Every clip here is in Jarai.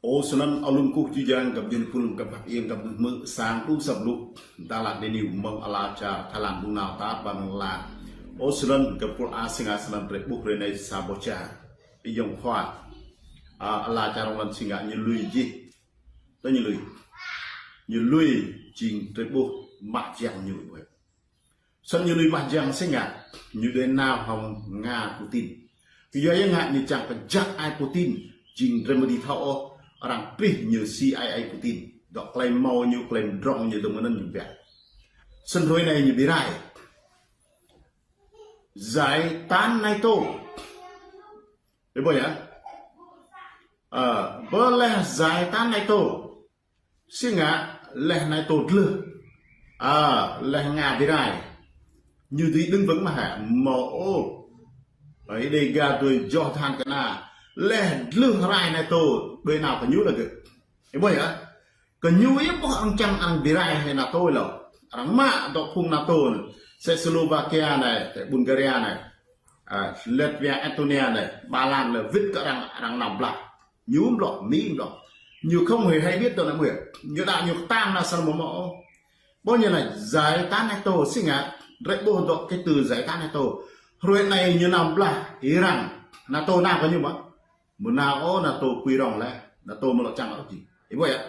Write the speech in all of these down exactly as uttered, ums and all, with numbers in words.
Ơ, snăn alum kuh jih jang găp djuê pul găp hăp iêng găp hmư̆ sang đu săp lu. Dalat dê niu mơ̆ng ala čar Thái Lan đu nao ta ƀăng la. Ơ, snăn găp pul a sing a snăn drei ƀuh rê anei sa boh čar. Ayŏng khua. A, ala čar rŏng lăn sing a ñu lui jih. Tơ ñu lui. Ñu lui jing drei ƀuh mah jiăng ñu ƀuh. Snăn ñu lui mah jiăng sing a, ñu đuĕ nao hŏng Nga Putin. Kyua ya ngă ñu čang pơjăk ai Putin, jing drei mơ̆ dưi thâo ôh, arăng prih ñu C I A Putin. Dŏ klei mâo ñu, klei mdrŏng ñu dơ̆ng mơ̆ng anăn ñu biă. Snăn hruê anei ñu bi rai. Giải tán NATO. Ih ƀuh ya. Ơ, bơ leh giải tán NATO. Sing a leh NATO dlưh. Ơ, leh Nga bi rai. Ñu dưi đưng bơ̆ng mah hă, mâo ôh. Ơ, ih đei ga dui joh than kơ na. Leh dlưh rai NATO, đuĕ nao kơ ñu lĕ gơ̆. Ih ƀuh ya. Kơ ñu yơh ƀuh arăng čang arăng bi rai hĕ NATO lŏ. Arăng mă dŏ phung NATO anei. Sĕ Slovakia anei, sĕ Bulgaria anei. A, Latvia, Estonia anei. Ba lan anei, wĭt kơ arăng, arăng nao blah. Ñu mlŏ, Mi mlŏ. Ñu không hề hay biết dŏ anei ƀuh. Ñu đa ñu ktang na săn mơ̆ mơ̆. Ƀuh ñu anei giải tán NATO sing a. Drei ƀuh dŏ cái từ giải tán NATO. Hruê anei ñu nao blah Iran. NATO nao kơ ñu mơ̆. Mơ̆ nao ôh NATO kui rŏng leh. NATO mlŏ čang ôh jing. Ih ƀuh ya.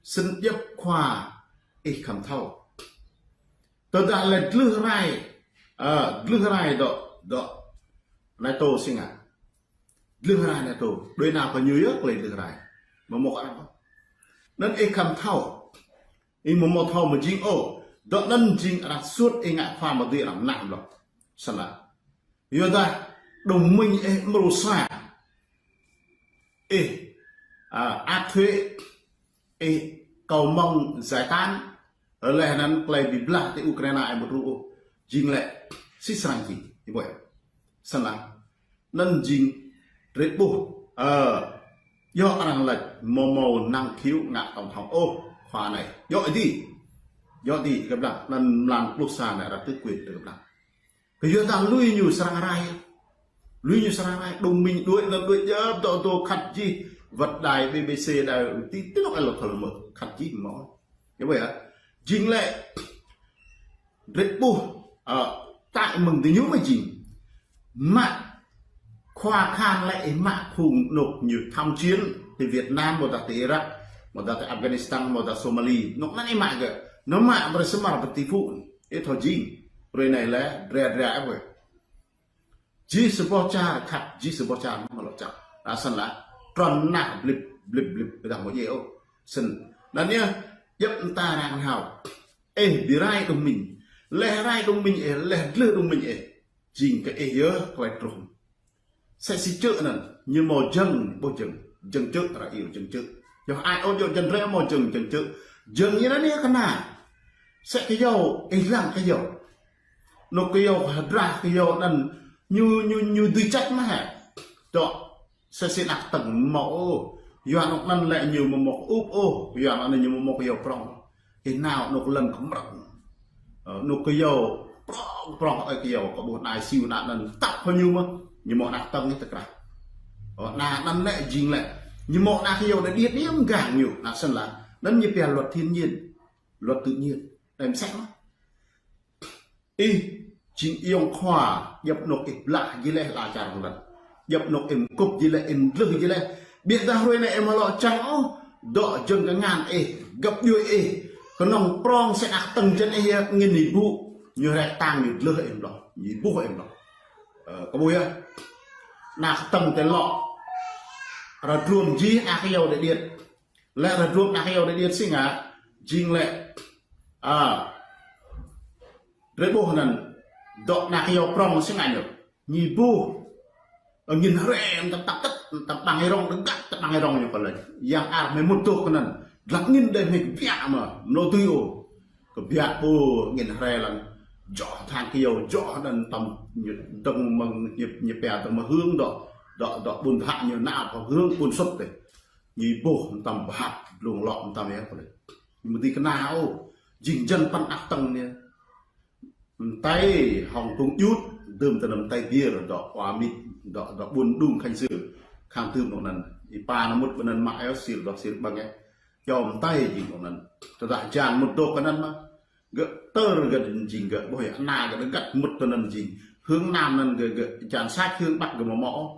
Snăn djŏp khua ih khăm thâo. Tơdah leh dlưh rai. Ơ, dlưh rai dŏ, dŏ NATO sing a. Dlưh rai NATO. Đuĕ nao kơ ñu yơh klei dlưh rai. Mơ̆ mâo kơ arăng. Anăn ih khăm thâo. Ih mơ̆ mâo thâo mơ̆ jing ôh. Dŏ anăn jing arăng suôt ih ngă khua mơ̆ dưi arăng mnă mlŏ. Snăn. Yua dah đồng minh ih mrô sa. Ih, a, áp thuế, ih kâo mơ̆ng giải tán, leh anăn klei bi blah ti Ukraina ih mơ̆ truh ôh. Jing lĕ, si srăng jing, ih ƀuh. Snăn. Anăn jing drei ƀuh, ơ, djŏ arăng lač mâo mâo năng khiu ngă tổng thống ôh, khua anei. Djŏ dih. Djŏ dih, gơ̆ blah, anăn mlan pluh sa anei arăng tước quyền, gơ̆ blah. Kyua dah lui ñu srăng rai. Lui ñu srăng rai, đồng minh đuĕ anăn đuĕ djŏp dŏ dŏ khăt jih. Wăt đài BBC đài ti ti anôk ih lŏ thâo mơ̆ khăt jih mâo. Ih ƀuh ya. Jing lĕ drei ƀuh, ơ, tại mơ̆ng diñu mơ̆ jing. Mă khua khan lĕ ih mă phung anôk ñu tham chiến ti Việt Nam, mơ̆ dah ti Iraq, mơ̆ dah ti Afghanistan, mơ̆ dah Somali. Anôk anăn ih mă gơ̆. Anăn mă brei sơmar pơti phŭn. Ih thâo jing. Hruê anei lĕ, dre dre ih ƀuh. Jih sa boh čar khăp, jih sa boh čar mlŏ čar. Asăn lah, trŏn nah blip, blip, blip, ƀiădah mâo djai ôh. Snăn. Anăn yơh, djŏp mta arăng hao. Ih bi rai đồng minh. Leh rai đồng minh ih, leh dlưh đồng minh ih. Jing kơ ih yơh, klei truh. Sĕ si čư̆ anăn, ñu mâo jơ̆ng, ƀuh jơ̆ng. Jơ̆ng čư̆, arăng iêu jơ̆ng čư̆. Yơh ai ôh djŏ jăn drei mâo jơ̆ng, jơ̆ng čư̆. Jơ̆ng ñu anăn yơh kơ na. Sĕ kyâo, ih lăng kyâo. Anôk kyâo hơdră kyâo anăn ñu, ñu, ñu dưi čăt mơ̆ hă. Dŏ, sĕ si anak tơ̆ng mâo ôh. Yua anôk anăn lĕ ñu mâo mâo ôh, yua anôk anăn ñu mâo mâo kyâo prŏng. Ih nao anôk lăn kmrơ̆ng. Ơ, anôk kyâo prŏng, prŏng ơi kyâo, kơ ƀuh anai siu anăn anăn tăp hŏ ñu mơ̆, ñu mâo anak tơ̆ng ih tơkrah. Ơ, anăn anăn lĕ jing lĕ. Ñu mâo anak kyâo đa điêt ñu mgang ñu, anăn snăn lah. Anăn ñu pia luật thiên nhiên, luật tự nhiên. Đei msĕ mơ̆. Ih, jing ayŏng khua, djŏp anôk ih blah jih leh ala čar rŏng lăn. Djŏp anôk ih mkŭp jih leh, ih mdlưh jih leh. Ƀiădah hruê anei ih mlŏ lŏ čang ôh, dŏ jơ̆ng kngan ih, găp djuê ih, knŏng prŏng sĕ anak tơ̆ng jăn ih yơh, angĭn ih ƀuh, ñu rai ktang ñu dlưh ih mlŏ, ñu ƀuh ih mlŏ. Ơ, kơ ƀuh yơh, anak tơ̆ng tơ lŏ, rơdruôm jih anak kyâo đơ điêt. Lĕ rơdruôm anak kyâo đơ điêt si ngă, jing lĕ, a, drei ƀuh anăn, dŏ anak kyâo prŏng si ngă ñu. Ñu ƀuh, angĭn hre, mtam tăp tăt, mtam ƀăng ih rŏng, dơ̆ng găt, mtam ƀăng ih rŏng ñu kơ lĕ. Yang ar hmei mŭt tŭk anăn, dlăng angĭn đei hmei kbiă mơ̆, mlŏ tui ôh. Kbiă ƀuh angĭn hre lăng, joh than kyâo, joh anăn mtam ñu dơ̆ng mơ̆ng ñu, ñu pia dơ̆ng mơ̆ng hương dŏ, dŏ, dŏ ƀuôn thă ñu nao pơ hương ƀuôn sŭt dih. Ñu ƀuh mtam bhăt, dlông lŏ mtam yơh kơ lĕ. Ñu mơ̆ dưi kơna ôh, jing jăn păn anak tơ̆ng anei. Mtei hŏng tŭng jut, dơ̆m tơ anăn mtei biêr, dŏ Wa Mit, dŏ, dŏ ƀuôn Đung Khánh Sương, khăng tưm anôk anăn. Ih pa anŭn mŭt ƀơi anŭn mă ơ, sir dŏ sir ƀơ̆ng ơ. Čom tai jing anŭn. Tơdah jan mŭt dŏ kơ anŭn mă. Gơ̆ tơr gơ̆ jing gơ̆ ƀuh yơh, ană gơ̆ găt mŭt tơ anŭn jing. Hương Nam anŭn gơ̆, gơ̆ jan sač hương Bắc gơ̆ mơ̆ mơ̆ ôh.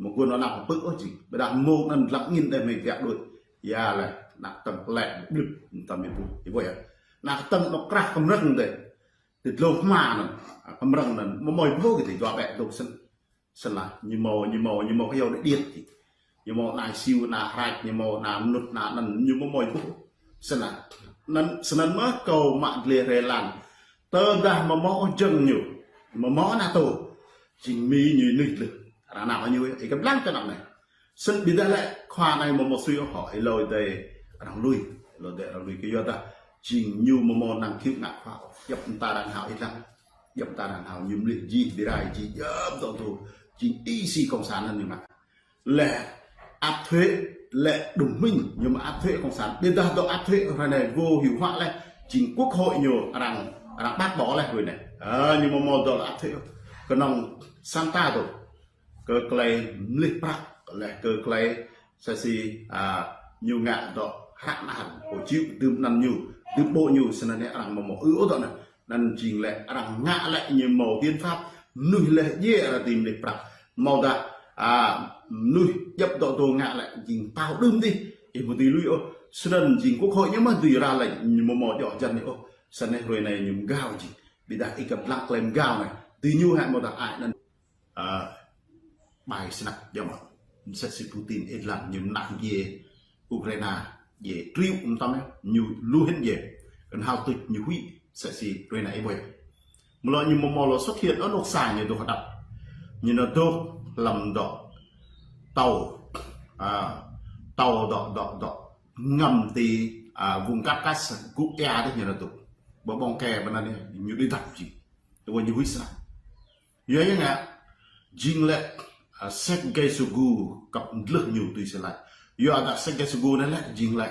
Mơguôn anŭn pơpư̆ ôh jing. Ƀiădah mơ̆ anŭn lăng angin đeh mơ̆ng tiak đuaĭ. Yua lĕ, ană tơ̆ng plĕ blip, tơm ƀuh. Ih ƀuh yơh. Ană tơ̆ng anŏ krah kơmrơ̆ng đeh. Ti dlông hma anŭn, kơmrơ̆ng anŭn, mơ̆ mơ̆ ih ƀuh kơ ti dua ƀĕ dŏ sĭn. Sĭn lah, ñu mơ̆, ñu mơ̆, ñu mơ̆ kơ yua đe điêt jing. Ñu mơ̆ ană siu, ană hrač, ñu mơ̆ ană mơnŭt, ană anŭn, ñu mơ̆ mơ̆ ih ƀuh. Sĭn lah. Anŭn, sĭn anŭn mơ̆ kâo mă gleh rơlan. Tơdah mơ̆ mơ̆ ôh jơ̆ng ñu. Mơ̆ mơ̆ ană tŏ. Jing Mi ñu nui gleh. Arăng ană ñu, ih kơblang tơ anăp anai. Sĭn ƀiădah lĕ khua anai mơ̆ mơ̆ sui ôh hŏ, ih lơi dêh arăng lui, ih lơi dêh arăng lui kơ yua dah jing ñu mơ̆ mơ̆ năng kiu ngă khua ôh. Djŏp mơta arăng hao ih lăng, djŏp mơta arăng hao ñu mlih jih, bi rai jih, djŏp dŏ dŏ, jing ih si cộng sản anŭn ñu ngă. Lĕ áp thuế, lĕ đồng minh, ñu mă áp thuế cộng sản. Ƀiădah dŏ áp thuế hrơi anai vô hiệu hóa lĕ, jing quốc hội ñu arăng, arăng bác bỏ lĕ hrơi anai. Ơ, ñu mơ̆ mơ̆ dŏ lĕ áp thuế ôh. Kơnơ̆ng Santa dŏ. Kơ tơlơi mlih prăk, lĕ kơ tơlơi sĕ si, a, ñu ngă dŏ hră anăn, hộ chiếu dưm anăn ñu, dưm ƀô̆ ñu, sĭn anai arăng mơ̆ mơ̆ ư ôh dŏ anŭn. Anŭn jing lĕ arăng ngă lĕ ñu mơ̆ hiến pháp, mơnuih lĕ djai arăng dưm mlih prăk. Mơ̆ dah, a, mơnuih djŏp dŏ dŏ ngă lĕ jing tao đưm dih, ih mơ̆ dưi lui ôh. Sĭn anŭn jing quốc hội ñu mơ̆ dưi ra lĕ ñu mơ̆ mơ̆ djŏ jăn ñu ôh. Sĭn anai hrơi anai ñu mgao jing. Ƀiădah ih kơblang tơlơi mgao anai. Dưi ñu hĕ mơ̆ dah ai anŭn. Ơ, ƀai snăk djơ̆ mơ̆. Mơsĕ si Putin ih lăng ñu mơnah djai Ukraina, djai triu mơtam yơh, ñu lu hĭn djai. Kơnhal tuč ñu huĭ, mơsĕ si Ukraina ih ƀuh. Mơ̆ lŏ ñu mơ̆ mơ̆ lŏ xuất hiện ôh anŏ sa ñu dŏ hơdăp. Ñu nao dŏ lăm dŏ tàu, a, tàu dŏ, dŏ, dŏ ngăm ti, a, vùng Caucasus, gŭ ia dih ñu nao dŏ. Ƀơ ƀơ̆ng kơ ƀơi anŭn ñu đĭ dăp jing. Tơguan ñu huĭ snăk. Yua ya ngă, jing lĕ, a, Sergei Shoigu kăp dlơh ñu tui si laĭ. Yua dah Sergei Shoigu anai lĕ, jing lĕ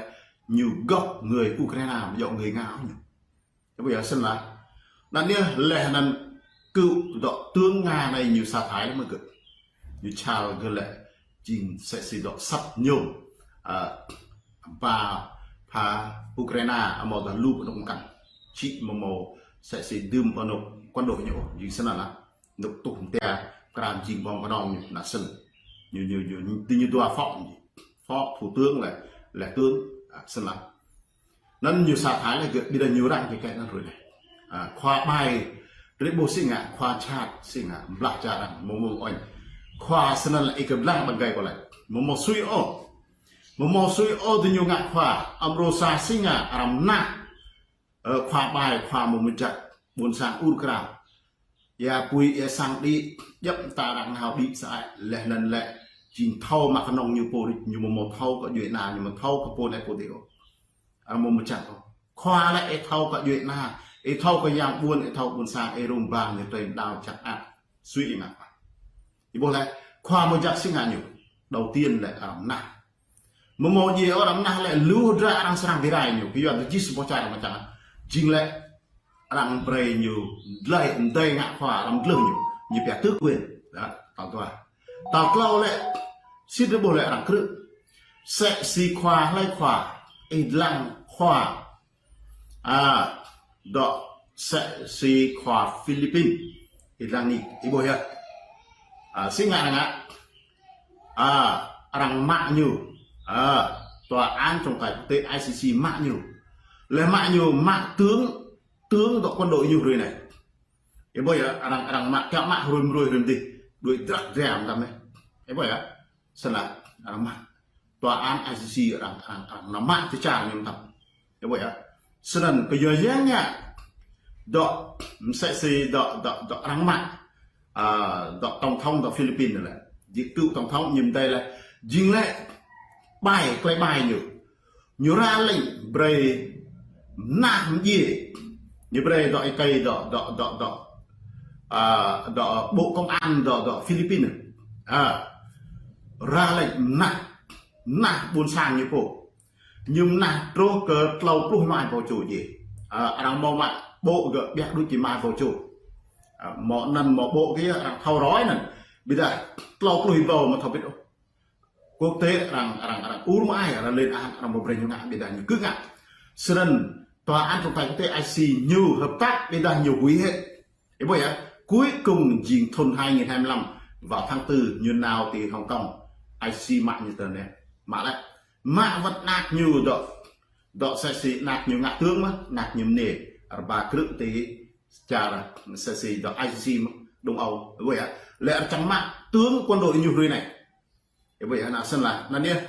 ñu gốc người Ukraina, mơ̆ djŏ người Nga ñu. Ih ƀuh yơh sĭn lah. Anŭn yơh lĕ anŭn cựu dŏ tướng Nga anai ñu sa thải lĕ mơ̆ gơ̆. Ñu čal gơ̆ lĕ, jing mơsĕ si dŏ săp ñŏm. A, ba pha Ukraina, a, mơ̆ dah lu pơnŭk mơkăn. Či mơ̆ mơ̆ mơsĕ si dưm pơnŭk quân đội ñu, jing sĭn lah. Nŭk tuh mơtia, kram jing ƀơ̆ng kơnơ̆ng ñu, anŭn sĭn. Ñu, ñu, ñu, ñu, ti ñu dua phó, phó thủ tướng lĕ, lĕ tướng, a, sĭn lah. Anŭn ñu sa thải lĕ gơ̆, ƀiădah ñu răng kơ kĕ anŭn hrơi anai. A, khua ƀai, rĭ ƀuh si ngă, khua čat si ngă, blah čar arăng, mơ̆ mơ̆ ôh. Khua sĭn anŭn lĕ ih kơblang ƀăng gai kơ lĕ. Mơ̆ mơ̆ sui ôh. Mơ̆ mơ̆ sui ôh ti ñu ngă khua, amrô sa si ngă, arăng mơnah. Ơ, khua ƀai, khua mơ̆ mơjăk, ƀuôn sang ur krao. Ia apui, ia sang đĭ, djŏp mơta arăng hao đĭ sa ai, lĕ anŭn lĕ, jing thâo mă kơnơ̆ng ñu pô rĭ, ñu mơ̆ mơ̆ thâo kơ djuai ană, ñu mơ̆ thâo kơ pô anai pô adih ôh. Arăng mơ̆ mơjăk ôh. Khua lĕ ih thâo kơ djuai ană, ih thâo kơ yang ƀuôn, ih thâo ƀuôn sang, ih rông ƀang ñu tơl đao čăp ăt. Sui ih ngă. Ih ƀuh lĕ, khua mơjăk si ngă ñu. Đầu tiên lĕ arăng mơnah. Mơ̆ mơ̆ djai ôh arăng mơnah lĕ lu hơdră arăng srăng bi rai ñu. Kơ yua dah jih sa boh čar arăng mơčang. Jing lĕ arăng brơi ñu dlai, mdai ngă khua arăng dlơh ñu. Ñu pia tước quyền. Dah, tal dua. Tal klâo lĕ, sĭt ih ƀuh lĕ arăng krư̆. Mơsĕ si khua hlơi khua, ih lăng khua. A, dŏ mơsĕ si khua Philippin. Ih lăng anai, ih ƀuh yơh. A, si ngă arăng ngă. A, arăng mă ñu. A, tòa án trọng tài quốc tế I C C mă ñu. Lĕ mă ñu, mă tướng, tướng dŏ quân đội ñu hrơi anai. Ih ƀuh yơh, arăng, arăng mă, kiăng mă hrơi mơ̆ hrơi, hrơi mơ̆ dih. Đuaĭ drăk drăm tăm yơh. Ih ƀuh yơh. Sĭn lah, arăng mă. Tòa án I C C arăng, arăng, arăng nao mă ti čar ñu mơtam. Ih ƀuh yơh. Sĭn anŭn kơ yua ya ngă. Dŏ, mơsĕ si dŏ, dŏ, dŏ arăng mă. A, dŏ tổng thống dŏ Philippin lĕ. Jing cựu tổng thống ñu mơdai lĕ. Jing lĕ ƀai, tơlơi ƀai ñu. Ñu ra lĕ brơi mơnah mdjiê. Ñu brơi dŏ ih kơi dŏ, dŏ, dŏ, dŏ. A, dŏ bộ công an dŏ, dŏ Philippin. A, ra lĕ mơnah, mơnah ƀuôn sang ñu pô. Ñu mơnah truh kơ klâo pluh rơma êbâo čô djai. A, arăng mơ̆ mă ƀô̆ gơ̆ ƀiă đôč či rơma êbâo čô. A, mơ̆ anŭn mơ̆ ƀô̆ kơ arăng thâo roi anŭn. Ƀiădah klâo pluh êbâo mơ̆ thâo bĭt ôh. quốc tế, arăng, arăng, arăng ur mơ ai, arăng lên ahan, arăng mơ breng ñu ngă, ƀiădah ñu kơ ngă. Sơnăn tòa án trọng tài quốc tế I C C ñu hợp tác, ƀiădah ñu huĭ hĕ. Ih ƀuh yơh, cuối cùng jing thun hai nghìn hai mươi lăm, vào tháng tư ñu nao ti Hồng Kông, I C C mă ñu tơ anai. Mă lĕ, mă wơ̆t anak ñu dŏ, dŏ sĕ si anak ñu ngă tướng mơ̆n, anak ñu mơnê, rơpa krư̆ ti čar sĕ si dŏ I C C mơ̆n, Đông Âu. Ih ƀuh yơh, lĕ arăng čang mă tướng quân đội ñu hrơi anai. Ih ƀuh yơh, anŭn sĭt lah. Anŭn yơh,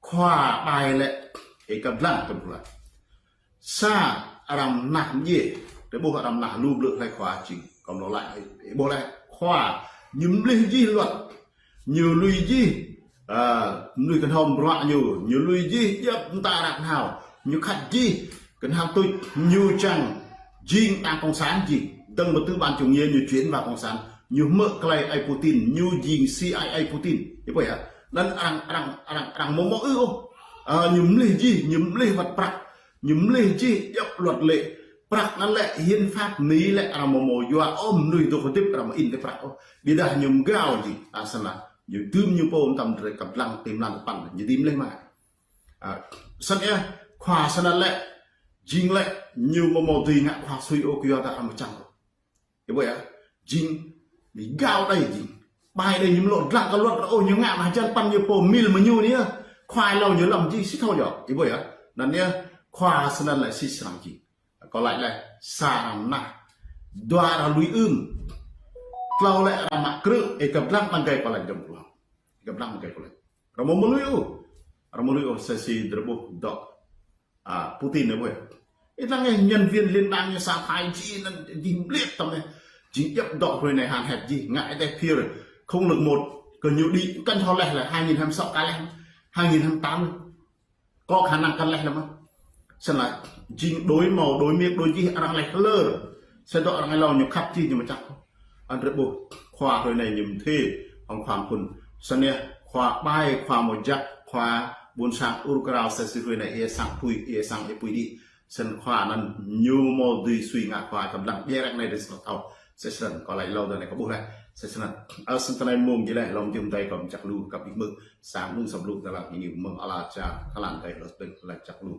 khua ƀai lĕ, ih kăp dlăng tơm pula. Sa arăng mơnah mdjiê, tơƀuh arăng mơnah lu blư̆ hlơi khua jing. Kâo mlâo laĭ, ih ƀuh lĕ, khua, ñu mlih jih luật. Ñu lui jih, ơ, mnuih kơnhâo bruă ñu, ñu lui jih, djŏp mơta arăng hao. Ñu khăt jih, kơnhang tuč, ñu čang jing đảng cộng sản jing. Dơ̆ng mơ̆ tư bản chủ nghĩa ñu chuyển vào cộng sản. Ñu hmư̆ tơlơi ai Putin, ñu jing C I A Putin. Ih ƀuh yơh. Anŭn arăng, arăng, arăng, arăng mơ̆ mơ̆ ư ôh. Ơ, ñu mlih jih, ñu mlih wơ̆t prăk. Ñu mlih jih djŏp luật lệ. Prăk anŭn lĕ hiến pháp Mi lĕ arăng mơ̆ mơ̆ yua ôh mnuih dŏ hơdip arăng mơ̆ in tơ prăk ôh. Ƀiădah ñu mgao jih. Anŭn sĭt lah. Ñu dưm ñu pô tơm drơi kăp dlăng ti mlan tơpăn. Ñu dưm mlih mă. A, sĭt yơh, khua sĭt anŭn lĕ, jing lĕ, ñu mơ̆ mơ̆ dưi ngă khua sui ôh kơ yua ta arăng mơčang. Ih ƀuh yơh, jing, mgao đơi jing. Ƀai đơi ñu mlâo dlăng kơ luật ôh ñu ngă mă hơjăn păn ñu pô mil mơ̆ ñu anai yơh. Khua ih lâo ñu lăm jing sĭt thâo yơh. Ih ƀuh yơh, anŭn yơh, khua sĭt anŭn lĕ sĭt srăng jing. Kâo laĭ lĕ, sa arăng mơnah. Dua arăng lui ưm. Tlâo lĕ arăng mă krư̆, ih kăp dlăng ƀăng gai kâo laĭ dơ̆m pula. Ih kăp dlăng ƀăng gai kâo laĭ. Arăng mơ̆ mơ̆ lui ôh. Arăng mơ̆ lui ôh sĕ si drơi ƀuh dŏ. A, Putin anai ƀuh yơh. Ih lăng ih nhân viên liên bang ñu sa thai jih anŭn jing mbliĕt tơm anai. Jing djŏp dŏ hrơi anai han hĕt jih. Ngă ih tơ phiơr không lực một. Kơ ñu đĭ kăn thâo leh lĕ hai nghìn hai mươi sáu ka leh. Hai nghìn hai mươi tám. Có khả năng kăn leh lĕ mơ̆n. Sĭt lah jing đối mâo, đối miệng, đối jih arăng leh lơ. Sĭt dŏ arăng lâo ñu khăp jih ñu mơčang. Anŭn drơi ƀuh, khua hrơi anai ñu mơthê, hŏng khua phŭn. Sĭt yơh, khua ƀai, khua mơjăk, khua ƀuôn sang ur krao sĕ si hrơi anai, ih sang pui, ih sang ih pui đĭ. Sĭt khua anŭn ñu mơ̆ dưi sui ngă khua kăp dlăng ƀiă ră anai dêh sĭt thâo. Sĭt sĭt, kâo laĭ lâo tơ anai kâo ƀuh leh. Sĭt sĭt. Ơ sĭt tơ anai mông jih leh, lŏm jum dai kâo mơčak lu kăp ih mơ̆. Sang mơ̆ng sŏp lu tơlơi ñu mơ̆ng ala čar, kơlan dai lŏ tơ̆ng laĭ čak lu.